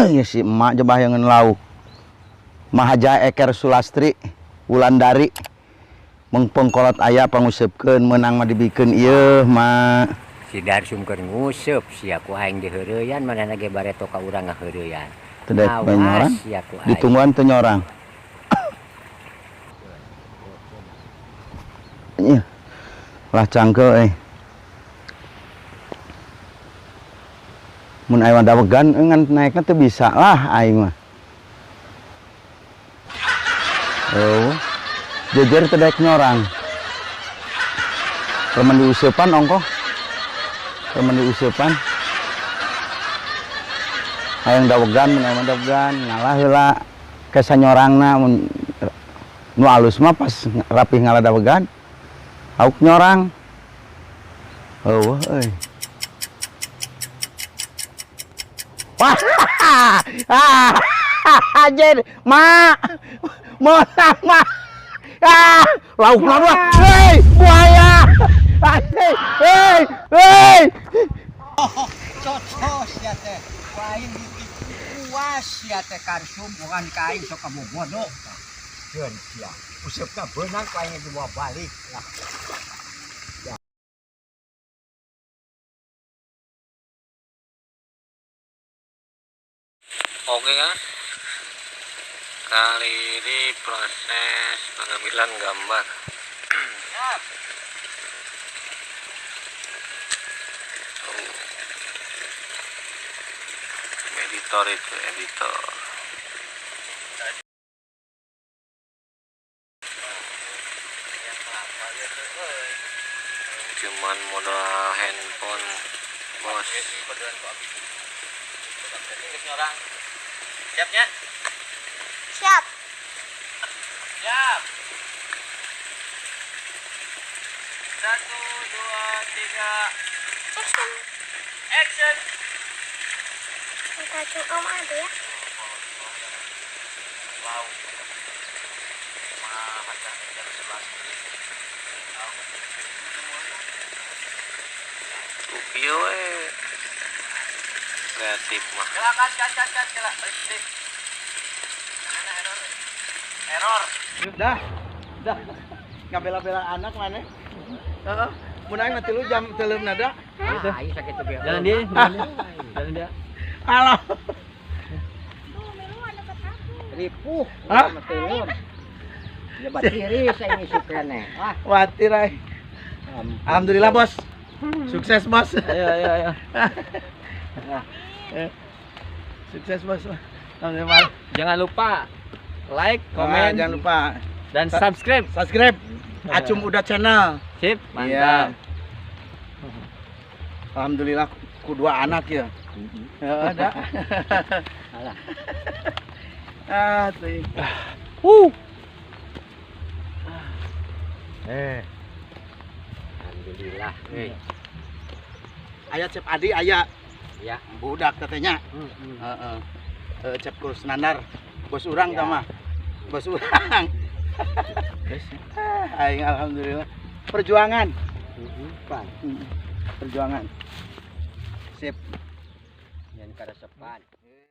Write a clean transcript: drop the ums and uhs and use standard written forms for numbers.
Ya si emak coba yang lauk. Mahaja Eker Sulastri Wulandari mengpengkolot aya pangusepkeun meunang mah dibikeun ieu mak. Si Darsum keur nguseup sia ku aing diheureuyan manehna ge bareto ka urang ngaheureyan. Teu daek bae nyorang. Ditungguan teu nyorang. Iya. Lah cangkeul euy. Mun aya dawegan ngan naekna teu bisa lah aing mah. Oh. Jejer teu daek nyorang. Remen diuseupan ongkoh. Remen diuseupan. Hayang dawegan mun aya dawegan ngalah heula ke sanyorangna mun nu alus mah pas rapih ngalah dawegan hauk nyorang. Eueuh euy. Wah, anjir, mak, monang mak, ah, lauk lauk, hei, buaya, hei, hei, hei. Cocos ya teh, aing puas ya teh karsum bukan kain sok kamu bodoh. Jeun sia, usepna beunang ku aing dibawa balik lah. Oke kan, kali ini proses pengambilan gambar. Editor itu editor. Cuman modal handphone, bos. Siapnya? Siap. Siap. 1, 2, 3. Action. Action. Kacung om ada ya? Wow. Mahaja Eker Sulastri. Kieu we. Kreatif mah. Silakan, silakan. Balik. Error. Dah. Dah. Ngabela-bela anak mana? Heeh. Mun aing mah 3 jam teuleum nada. Ah, aing sakitu ge. Jalan dia, jalan dia. Alah. Ripuh. Hah? Ya batiris aing isuk keneh. Ah, watir aing. Alhamdulillah, Bos. Sukses, Bos. Ayo, ayo, ayo. Sukses, Bos. Alhamdulillah. Jangan lupa like, komen, jangan lupa dan subscribe. Subscribe Acum Uda Channel. Sip, mantap. Ya. Alhamdulillah ku 2 anak ya. Ya ada. Alah. Ah, tuh. Alhamdulillah. Aya Cep Adi aya. Ya, budak tetehnya. Heeh. Cep Kusnandar. Bos urang ya. Tama. Bos urang. Aing alhamdulillah. Perjuangan. Perjuangan. Sip. Yang karesepan.